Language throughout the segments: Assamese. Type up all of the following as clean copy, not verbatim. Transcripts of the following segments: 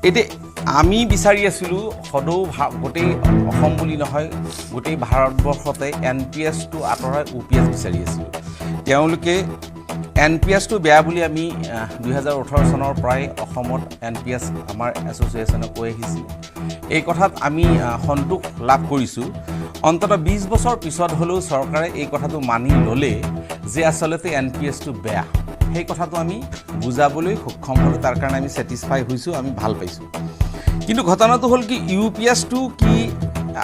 এতিয়া আমি বিচাৰি আছিলোঁ সদৌ গোটেই অসম বুলি নহয়, গোটেই ভাৰতবৰ্ষতে এনপিএছটো আঁতৰাই ইউপিএছ বিচাৰি আছিলোঁ। তেওঁলোকে এনপিএছটো বেয়া বুলি আমি 2018 চনৰ পৰাই অসমত এনপিএছ আমাৰ এছ'চিয়েশ্যনে কৈ আহিছিল। এই কথাত আমি সন্তোষ লাভ কৰিছোঁ। অন্ততঃ 20 বছৰ পিছত হ'লেও চৰকাৰে এই কথাটো মানি ল'লে যে আচলতে এনপিএছটো বেয়া। সেই কথাটো আমি বুজাবলৈ সক্ষম হ'লোঁ, তাৰ কাৰণে আমি ছেটিছফাই হৈছোঁ, আমি ভাল পাইছোঁ। কিন্তু ঘটনাটো হ'ল কি, ইউপিএছটো কি,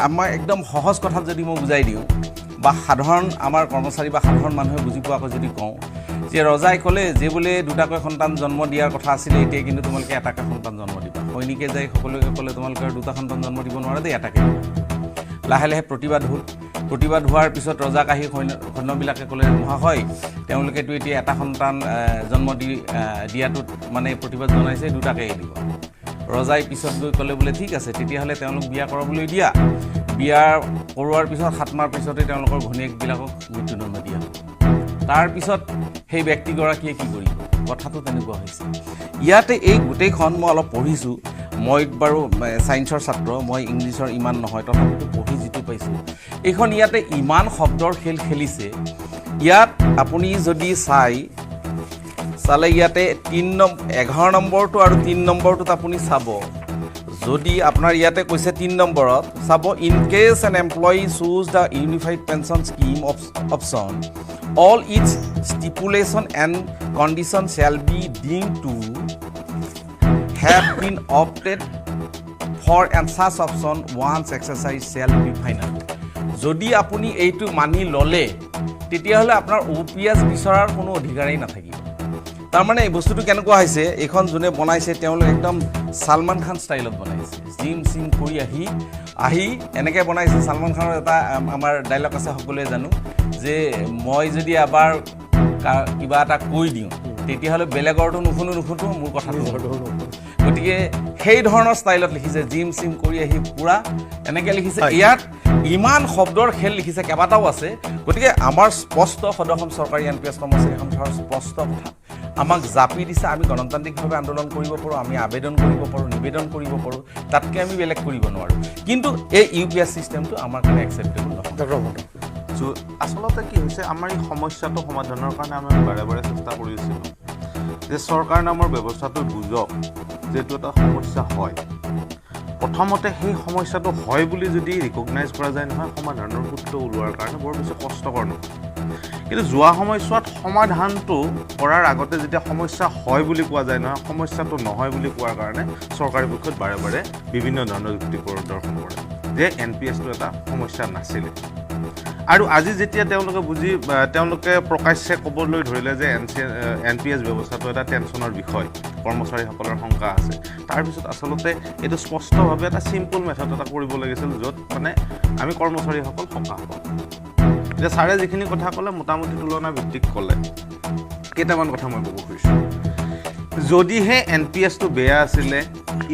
আমাৰ একদম সহজ কথাত যদি মই বুজাই দিওঁ বা সাধাৰণ আমাৰ কৰ্মচাৰী বা সাধাৰণ মানুহে বুজি পোৱাকৈ যদি কওঁ যে ৰজাই ক'লে যে বোলে দুটাকৈ সন্তান জন্ম দিয়াৰ কথা আছিলে, এতিয়া কিন্তু তোমালোকে এটাকৈ সন্তান জন্ম দিবা। সৈনিকে যাই সকলোকে ক'লে, তোমালোকে আৰু দুটা সন্তান জন্ম দিব নোৱাৰা দেই, এটাকে দিবা। লাহে লাহে প্ৰতিবাদ হ'ল। প্ৰতিবাদ হোৱাৰ পিছত ৰজাক আহি সৈন্যবিলাকে ক'লে, মহাশয়, তেওঁলোকেতো এতিয়া এটা সন্তান জন্ম দিয়াটোত মানে প্ৰতিবাদ জনাইছে, দুটাকে দিব। ৰজাই পিছত গৈ ক'লে বোলে, ঠিক আছে, তেতিয়াহ'লে তেওঁলোক বিয়া কৰাবলৈ দিয়া। বিয়া কৰোৱাৰ পিছত 7 মাহ পিছতে তেওঁলোকৰ ঘৈণীয়েকবিলাকক মৃত্যুদণ্ড দিয়া হ'ল। তাৰপিছত সেই ব্যক্তিগৰাকীয়ে কি কৰিব? কথাটো তেনেকুৱা হৈছে। ইয়াতে এই গোটেইখন মই অলপ পঢ়িছোঁ। মই বাৰু ছায়েন্সৰ ছাত্ৰ, মই ইংলিছৰ ইমান নহয়, তথাপিতো পঢ়ি যিটো পাইছোঁ, এইখন ইয়াতে ইমান শব্দৰ খেল খেলিছে। ইয়াত আপুনি যদি চালে ইয়াতে তিনি 11 নম্বৰটো আৰু 3 নম্বৰটোত আপুনি চাব, যদি আপোনাৰ ইয়াতে কৈছে 3 নম্বৰত চাব, "In case an employee choose the unified pension scheme option, all its stipulation and condition shall be deemed to have been opted for and such option, once exercised, shall be final." যদি আপুনি এইটো মানি ল'লে, তেতিয়াহ'লে আপোনাৰ ইউপিএছ বিচৰাৰ কোনো অধিকাৰেই নাথাকিব। তাৰমানে এই বস্তুটো কেনেকুৱা হৈছে, এইখন যোনে বনাইছে তেওঁলোক একদম ছালমান খান ষ্টাইলত বনাইছে। জিম চিম কৰি আহি আহি এনেকৈ বনাইছে। ছালমান খানৰ এটা আমাৰ ডাইলগ আছে, সকলোৱে জানো যে মই যদি এবাৰ কিবা এটা কৈ দিওঁ, তেতিয়াহ'লে বেলেগৰটো নুশুনো নুশুনো, মোৰ কথাটো শুনো। গতিকে সেই ধৰণৰ ষ্টাইলত লিখিছে। জিম চিম কৰি আহি পূৰা এনেকৈ লিখিছে। ইয়াত ইমান শব্দৰ খেল লিখিছে, কেইবাটাও আছে। গতিকে আমাৰ স্পষ্ট, সদৌ অসম চৰকাৰী এনপিএছ কৰ্মচাৰী সন্থাৰ স্পষ্ট কথা, আমাক জাপি দিছে। আমি গণতান্ত্ৰিকভাৱে আন্দোলন কৰিব পাৰোঁ, আমি আবেদন কৰিব পাৰোঁ, নিবেদন কৰিব পাৰোঁ, তাতকৈ আমি বেলেগ কৰিব নোৱাৰোঁ। কিন্তু এই ইউপিএছ ছিষ্টেমটো আমাৰ কাৰণে একচেপ্টেবল নহয়। ডক্টৰ মহন্ত। আচলতে কি হৈছে, আমাৰ এই সমস্যাটো সমাধানৰ কাৰণে আমি বাৰে বাৰে চেষ্টা কৰিছিলোঁ যে চৰকাৰ নামৰ ব্যৱস্থাটো বুজক যে এইটো এটা সমস্যা হয়। প্ৰথমতে সেই সমস্যাটো হয় বুলি যদি ৰিকগনাইজ কৰা যায় নহয়, সমাধানৰ সূত্ৰ ওলোৱাৰ কাৰণে বৰ বেছি কষ্টকৰ নহয়। কিন্তু যোৱা সময়ছোৱাত সমাধানটো কৰাৰ আগতে যেতিয়া সমস্যা হয় বুলি কোৱা যায় নহয়, সমস্যাটো নহয় বুলি কোৱাৰ কাৰণে চৰকাৰী পক্ষত বাৰে বাৰে বিভিন্ন ধৰণৰ যুক্তি প্ৰদৰ্শন কৰে যে এনপিএছটো এটা সমস্যা নাছিলে। আৰু আজি যেতিয়া তেওঁলোকে বুজি তেওঁলোকে প্ৰকাশ্যে ক'বলৈ ধৰিলে যে এনপিএছ ব্যৱস্থাটো এটা টেনশ্যনৰ বিষয়, কৰ্মচাৰীসকলৰ শংকা আছে, তাৰপিছত আচলতে এইটো স্পষ্টভাৱে এটা চিম্পল মেথড এটা কৰিব লাগিছিল, য'ত মানে আমি কৰ্মচাৰীসকল সকাহ পাওঁ। এতিয়া ছাৰে যিখিনি কথা ক'লে, মোটামুটি তুলনা ভিত্তিক ক'লে। কেইটামান কথা মই ক'ব খুজিছোঁ। যদিহে এনপিএছটো বেয়া আছিলে,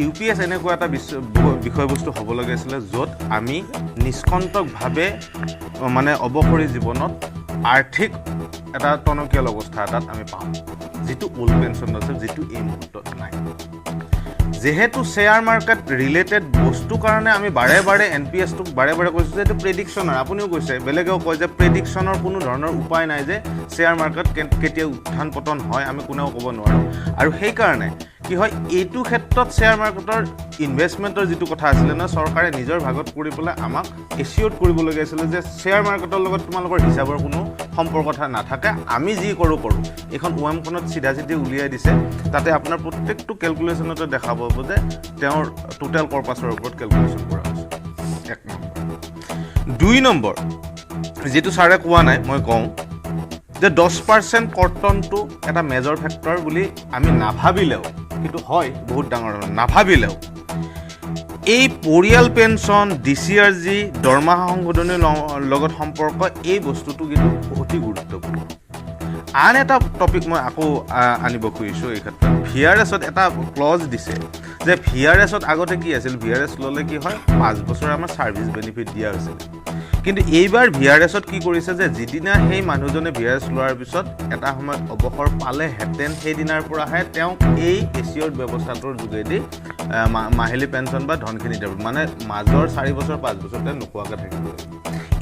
ইউপিএছ এনেকুৱা এটা বিষয়বস্তু হ'ব লাগিছিলে য'ত আমি নিষ্কণ্টকভাৱে মানে অৱসৰী জীৱনত আৰ্থিক এটা টনকিয়াল অৱস্থা এটাত আমি পাওঁ, যিটো অল্ড পেঞ্চন আছিল, যিটো এই মুহূৰ্তত নাই। যিহেতু শ্বেয়াৰ মাৰ্কেট ৰিলেটেড বস্তু কাৰণে আমি বাৰে বাৰে এনপিএছটোক বাৰে বাৰে কৈছোঁ যে এইটো প্ৰেডিকশ্যনৰ, আপুনিও কৈছে, বেলেগেও কয় যে প্ৰেডিকশ্যনৰ কোনো ধৰণৰ উপায় নাই যে শ্বেয়াৰ মাৰ্কেট কেতিয়া উত্থান পতন হয়, আমি কোনেও ক'ব নোৱাৰোঁ। আৰু সেইকাৰণে কি হয়, এইটো ক্ষেত্ৰত শ্বেয়াৰ মাৰ্কেটৰ ইনভেষ্টমেণ্টৰ যিটো কথা আছিলে ন, চৰকাৰে নিজৰ ভাগত কৰি পেলাই আমাক এচিয়ৰ্ড কৰিবলগীয়া আছিলে যে শ্বেয়াৰ মাৰ্কেটৰ লগত তোমালোকৰ হিচাপৰ কোনো সম্পৰ্ক নাথাকে, আমি যি কৰোঁ কৰোঁ। এইখন অ'এমখনত চিধা চিধি উলিয়াই দিছে। তাতে আপোনাৰ প্ৰত্যেকটো কেলকুলেশ্যনতে দেখা পাব যে তেওঁৰ টোটেল কৰ্পাছৰ ওপৰত কেলকুলেশ্যন কৰা হৈছে। এক নম্বৰ। দুই নম্বৰ, যিটো ছাৰে কোৱা নাই, মই কওঁ যে 10% কৰ্তনটো এটা মেজৰ ফেক্টৰ বুলি আমি নাভাবিলেও, কিন্তু হয় বহুত ডাঙৰ, নাভাবিলেও এই পৰিয়াল পেঞ্চন, ডিচিআৰজি, দৰমহা সংশোধনীৰ লগত সম্পৰ্ক এই বস্তুটো কিন্তু অতি গুৰুত্বপূৰ্ণ। আন এটা টপিক মই আকৌ আনিব খুজিছোঁ এই ক্ষেত্ৰত। ভিআৰএছত এটা ক্লজ দিছে যে ভিআৰএছত আগতে কি আছিল, ভিআৰএছ ল'লে কি হয়, 5 বছৰ আমাৰ ছাৰ্ভিচ বেনিফিট দিয়া হৈছিল। কিন্তু এইবাৰ ভি আৰ এছত কি কৰিছে যে যিদিনা সেই মানুহজনে ভি আৰ এছ লোৱাৰ পিছত এটা সময়ত অৱসৰ পালেহেঁতেন, সেইদিনাৰ পৰাহে তেওঁক এই এচিয়ৰ্ড ব্যৱস্থাটোৰ যোগেদি মাহিলী পেঞ্চন বা ধনখিনি দিব, মানে মাজৰ 4 বছৰ 5 বছৰ তেওঁ নোখোৱাকৈ থাকিব লাগিব।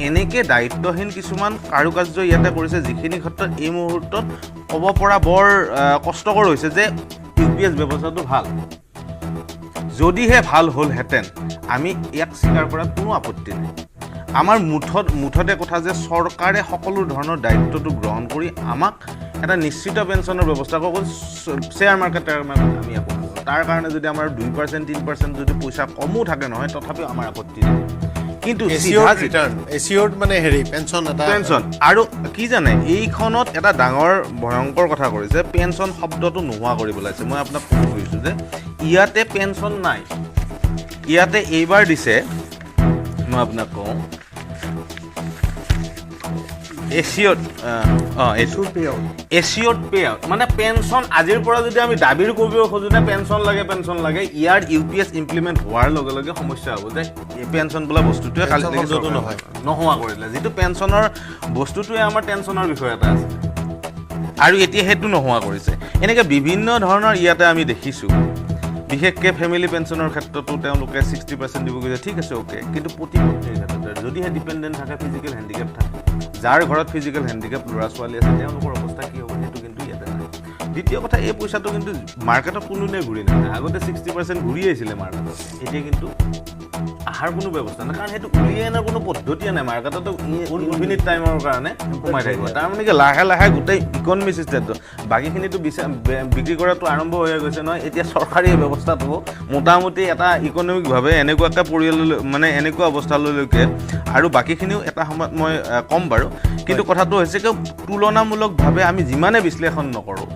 এনেকৈ দায়িত্বহীন কিছুমান কাৰুকাৰ্য ইয়াতে কৰিছে, যিখিনি ক্ষেত্ৰত এই মুহূৰ্তত ক'ব পৰা বৰ কষ্টকৰ হৈছে যে ইউ পি এছ ব্যৱস্থাটো ভাল। যদিহে ভাল হ'লহেঁতেন, আমি ইয়াক স্বীকাৰ কৰাত কোনো আপত্তি নাই। আমাৰ মুঠতে কথা যে চৰকাৰে সকলো ধৰণৰ দায়িত্বটো গ্ৰহণ কৰি আমাক এটা নিশ্চিত পেঞ্চনৰ ব্যৱস্থা কৰক। শ্বেয়াৰ মাৰ্কেট আমি একো নাজানো। তাৰ কাৰণে যদি আমাৰ 2%, 3% যদি পইচা কমো থাকে নহয়, তথাপিও আমাৰ আপত্তি নাই। কিন্তু চিধা এচিয়ৰ্ড ৰিটাৰ্ণ, এচিয়ৰ্ড মানে হেৰি পেঞ্চন এটা। পেঞ্চন। আৰু কি জানে, এইখনত এটা ডাঙৰ ভয়ংকৰ কথা কৰিছে, পেঞ্চন শব্দটো নোহোৱা কৰি পেলাইছে। মই আপোনাক ক'ব খুজিছোঁ যে ইয়াতে পেঞ্চন নাই। ইয়াতে এইবাৰ দিছে, মই আপোনাক কওঁ, এচিয়ৰ্ড, অঁ, এইটো এচিয়ৰ্ড পে আউট, মানে পেঞ্চন। আজিৰ পৰা যদি আমি দাবীৰ কৰিব খোজোঁ যে পেঞ্চন লাগে, পেঞ্চন লাগে, ইয়াৰ ইউ পি এছ ইমপ্লিমেণ্ট হোৱাৰ লগে লগে সমস্যা হ'ব যে এই পেঞ্চন বোলা বস্তুটোৱে কালি পেঞ্চন শব্দটো নহয়। নোহোৱা কৰিলে। যিটো পেঞ্চনৰ বস্তুটোৱে আমাৰ টেনচনৰ বিষয় এটা আছে আৰু এতিয়া সেইটো নোহোৱা কৰিছে। এনেকৈ বিভিন্ন ধৰণৰ ইয়াতে আমি দেখিছোঁ। বিশেষকৈ ফেমিলি পেঞ্চনৰ ক্ষেত্ৰতো তেওঁলোকে 60% দিব গৈছে, ঠিক আছে, অ'কে। কিন্তু পতি পত্নীৰ ক্ষেত্ৰত যদিহে ডিপেণ্ডেণ্ট থাকে, ফিজিকেল হেণ্ডিকেপ থাকে, যাৰ ঘৰত ফিজিকেল হেণ্ডিকেপ ল'ৰা ছোৱালী আছে, তেওঁলোকৰ অৱস্থা কি হ'ব, সেইটো কিন্তু ইয়াতে নাই। দ্বিতীয় কথা, এই পইচাটো কিন্তু মাৰ্কেটত কোনোদিনে ঘূৰি নাহে। আগতে 60% ঘূৰি আহিছিলে মাৰ্কেটত, এতিয়া কিন্তু অহাৰ কোনো ব্যৱস্থা নাই, কাৰণ সেইটো উলিয়াই অনাৰ কোনো পদ্ধতিয়ে নাই। মাৰ্কেটতো ইনফিনিট টাইমৰ কাৰণে সোমাই থাকিব। তাৰমানে কি, লাহে লাহে গোটেই ইকনমি চিষ্টেমটো, বাকীখিনিতো বিক্ৰী কৰাটো আৰম্ভ হৈ গৈছে নহয়। এতিয়া চৰকাৰী ব্যৱস্থাটো মোটামুটি এটা ইকনমিকভাৱে এনেকুৱাকৈ পৰিয়াললৈ, মানে এনেকুৱা অৱস্থালৈকে, আৰু বাকীখিনিও এটা সময়ত মই ক'ম বাৰু। কিন্তু কথাটো হৈছে কি, তুলনামূলকভাৱে আমি যিমানে বিশ্লেষণ নকৰোঁ,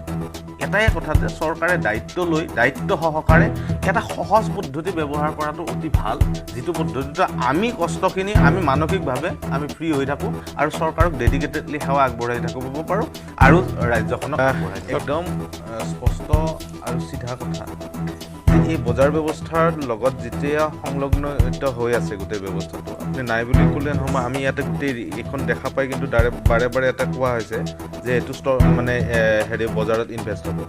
এটাই কথা যে চৰকাৰে দায়িত্ব লৈ দায়িত্ব সহকাৰে এটা সহজ পদ্ধতি ব্যৱহাৰ কৰাটো অতি ভাল, যিটো পদ্ধতিটো আমি কষ্টখিনি আমি মানসিকভাৱে আমি ফ্ৰী হৈ থাকোঁ আৰু চৰকাৰক ডেডিকেটেডলি সেৱা আগবঢ়াই থাকিব পাৰোঁ আৰু ৰাজ্যখনক আগবঢ়াই। একদম স্পষ্ট আৰু চিধা কথা যে এই বজাৰ ব্যৱস্থাৰ লগত যেতিয়া সংলগ্নিত হৈ আছে গোটেই ব্যৱস্থাটো, আপুনি নাই বুলি ক'লে নহ'ব। আমি ইয়াতে গোটেই এইখন দেখা পাই, কিন্তু তাৰে বাৰে বাৰে এটা কোৱা হৈছে যে এইটো মানে হেৰি বজাৰত ইনভেষ্ট হ'ব।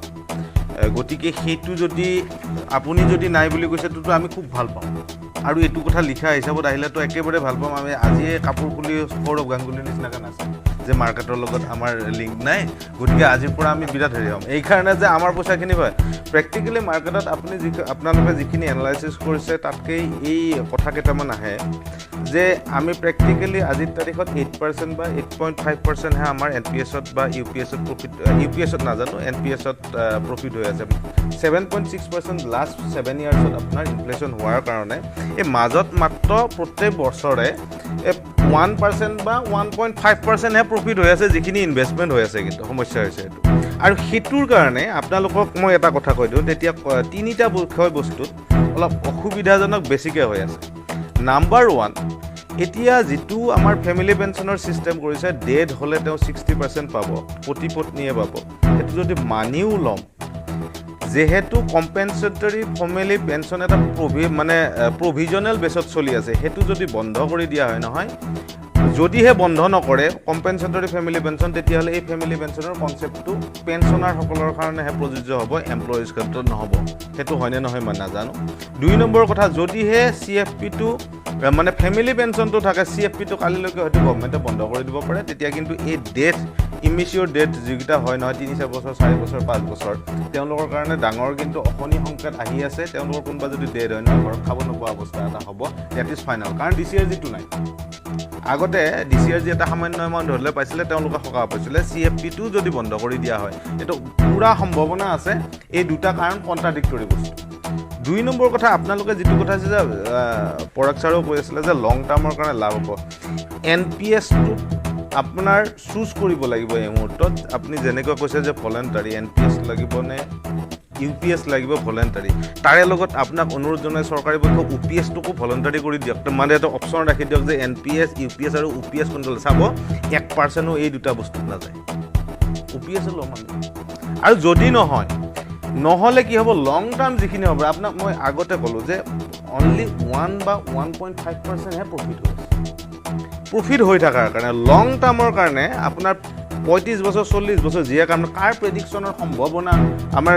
গতিকে সেইটো যদি আপুনি যদি নাই বুলি কৈছে, সেইটোতো আমি খুব ভাল পাওঁ। আৰু এইটো কথা লিখা হিচাপত আহিলেতো একেবাৰে ভাল পাম আমি। আজিয়ে কাপোৰ খুলি সৌৰভ গাংগুলীৰ নিচিনাকৈ নাচে যে মাৰ্কেটৰ লগত আমাৰ লিংক নাই, গতিকে আজিৰ পৰা আমি বিৰাট হেৰি হ'ম, এইকাৰণে যে আমাৰ পইচাখিনি হয়। প্ৰেক্টিকেলি মাৰ্কেটত আপুনি যি আপোনালোকে যিখিনি এনালাইচিছ কৰিছে, তাতকৈ এই কথা কেইটামান আহে যে আমি প্ৰেক্টিকেলি আজিৰ তাৰিখত 8% বা 8.5%হে আমাৰ এন পি এছত বা ইউ পি এছত প্ৰফিট, ইউ পি এছত নাজানো, এন পি এছত প্ৰফিট হৈ আছে। 7.6% লাষ্ট 7 ইয়াৰ্ছত আপোনাৰ ইনফ্লেশ্যন হোৱাৰ কাৰণে এই মাজত মাত্ৰ প্ৰত্যেক বছৰে এই 1% বা 1.5%হে প্ৰফিট হৈ আছে, যিখিনি ইনভেষ্টমেণ্ট হৈ আছে। কিন্তু সমস্যা হৈছে এইটো। আৰু সেইটোৰ কাৰণে আপোনালোকক মই এটা কথা কৈ দিওঁ তেতিয়া, তিনিটা বিষয়বস্তুত অলপ অসুবিধাজনক বেছিকৈ হৈ আছে। নাম্বাৰ ওৱান, এতিয়া যিটো আমাৰ ফেমিলি পেঞ্চনৰ ছিষ্টেম কৰিছে, ডেথ হ'লে তেওঁ 60% পাব, পতি পত্নীয়ে পাব, সেইটো যদি মানিও ল'ম, যিহেতু কম্পেনচেটৰী ফেমিলি পেঞ্চন এটা মানে প্ৰভিজনেল বেছত চলি আছে, সেইটো যদি বন্ধ কৰি দিয়া হয় নহয়, যদিহে বন্ধ নকৰে কম্পেনচেটৰী ফেমিলি পেঞ্চন, তেতিয়াহ'লে এই ফেমিলি পেঞ্চনৰ কনচেপ্টটো পেঞ্চনাৰসকলৰ কাৰণেহে প্ৰযোজ্য হ'ব, এমপ্লয়িজ ক্ষেত্ৰত নহ'ব। সেইটো হয়নে নহয় মই নাজানো। দুই নম্বৰ কথা, যদিহে চি এফ পিটো, মানে ফেমিলি পেঞ্চনটো থাকে, চি এফ পিটো কালিলৈকে হয়তো গভমেণ্টে বন্ধ কৰি দিব পাৰে। তেতিয়া কিন্তু এই ডেথ, ইমেচিয়ৰ ডেথ যিকেইটা হয় নহয়, 3 4 বছৰ, 4 বছৰ, 5 বছৰ, তেওঁলোকৰ কাৰণে ডাঙৰ কিন্তু অশনি সংকেত আহি আছে। তেওঁলোকৰ কোনোবা যদি ডেথ হয় নহয়, ঘৰত খাব নোপোৱা অৱস্থা এটা হ'ব। That is final, কাৰণ ডি চি আৰ জিটো নাই। আগতে ডি চি আৰ জি এটা সামান্য এমাউণ্ট ধৰিলে পাইছিলে, তেওঁলোকে সকাহ পাইছিলে। চি এফ পিটো যদি বন্ধ কৰি দিয়া হয়, এইটো পূৰা সম্ভাৱনা আছে। এই দুটা কাৰণ কণ্ট্ৰাডিক্টৰী বস্তু। দুই নম্বৰ কথা, আপোনালোকে যিটো কথা হৈছে যে পৰাগ ছাৰেও কৈ আছিলে যে লং টাৰ্মৰ কাৰণে লাভ হ'ব, এন পি এছটোত আপোনাৰ চুজ কৰিব লাগিব এই মুহূৰ্তত। আপুনি যেনেকৈ কৈছে যে ভলেণ্টাৰী এন পি এছ লাগিব নে ইউ পি এছ লাগিব ভলেণ্টাৰী, তাৰে লগত আপোনাক অনুৰোধ জনাই চৰকাৰী পক্ষ ইউ পি এছটোকো ভলেণ্টাৰী কৰি দিয়ক। মানে এটা অপশ্যন ৰাখি দিয়ক যে N P S, U P S আৰু ইউ পি এছ কোনটো চাব, 1%ও এই দুটা বস্তুত নাযায়। ইউ পি এছ ল'ম আমি। আৰু যদি নহয়, নহ'লে কি হ'ব, লং টাৰ্ম যিখিনি হ'ব, আপোনাক মই আগতে ক'লোঁ যে অনলি 1 বা 1.5%হে প্ৰফিট হৈ আছে। প্ৰফিট হৈ থকাৰ কাৰণে লং টাৰ্মৰ কাৰণে আপোনাৰ 35 বছৰ, 40 বছৰ যিয়ে কাম কাৰ প্ৰেডিকশ্যনৰ সম্ভাৱনা, আমাৰ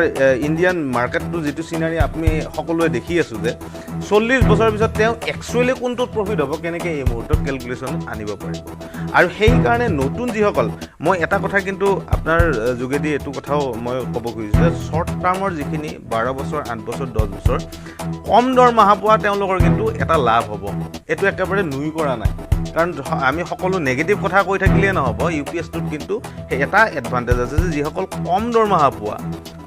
ইণ্ডিয়ান মাৰ্কেটটো যিটো চিনাৰী আপুনি সকলোৱে দেখি আছোঁ যে 40 বছৰৰ পিছত তেওঁ একচুৱেলি কোনটোত প্ৰফিট হ'ব, কেনেকৈ এই মুহূৰ্তত কেলকুলেশ্যনত আনিব পাৰিব? আৰু সেইকাৰণে নতুন যিসকল, মই এটা কথা কিন্তু আপোনাৰ যোগেদি এইটো কথাও মই ক'ব খুজিছোঁ যে শ্বৰ্ট টাৰ্মৰ যিখিনি 12 বছৰ, 8 বছৰ, 10 বছৰ কম দৰমহা পোৱা, তেওঁলোকৰ কিন্তু এটা লাভ হ'ব। এইটো একেবাৰে নুই কৰা নাই, কাৰণ আমি সকলো নেগেটিভ কথা কৈ থাকিলেই নহ'ব। ইউ পি এছটোত কিন্তু সেই এটা এডভান্টেজ আছে যে যিসকল কম দৰমহা পোৱা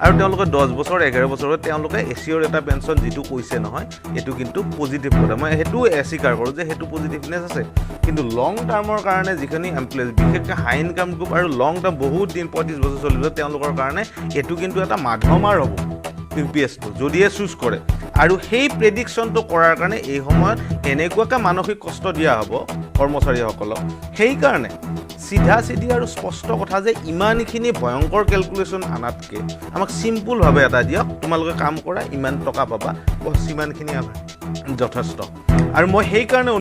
আৰু তেওঁলোকে 10 বছৰ, 11 বছৰত তেওঁলোকে এচিয়ৰ এটা পেঞ্চন যিটো কৈছে নহয়, এইটো কিন্তু পজিটিভ কথা। মই সেইটো স্বীকাৰ কৰোঁ যে সেইটো পজিটিভনেছ আছে। কিন্তু লং টাৰ্মৰ কাৰণে যিখিনি এমপ্লয়িজ, বিশেষকৈ হাই ইনকাম গ্ৰুপ আৰু লং টাৰ্ম বহুত দিন 35 বছৰ, 40 বছৰ, তেওঁলোকৰ কাৰণে এইটো কিন্তু এটা মাধমাৰ হ'ব ইউ পি এছটো, যদিহে চুজ কৰে। আৰু সেই প্ৰেডিকশ্যনটো কৰাৰ কাৰণে এই সময়ত এনেকুৱাকৈ মানসিক কষ্ট দিয়া হ'ব কৰ্মচাৰীসকলক। সেইকাৰণে চিধা চিধি আৰু স্পষ্ট কথা যে ইমানখিনি ভয়ংকৰ কেলকুলেশ্যন আনাতকৈ আমাক চিম্পুলভাৱে এটা দিয়ক, তোমালোকে কাম কৰা, ইমান টকা পাবা, বছ, সিমানখিনি আমাৰ যথেষ্ট। আৰু মই সেইকাৰণে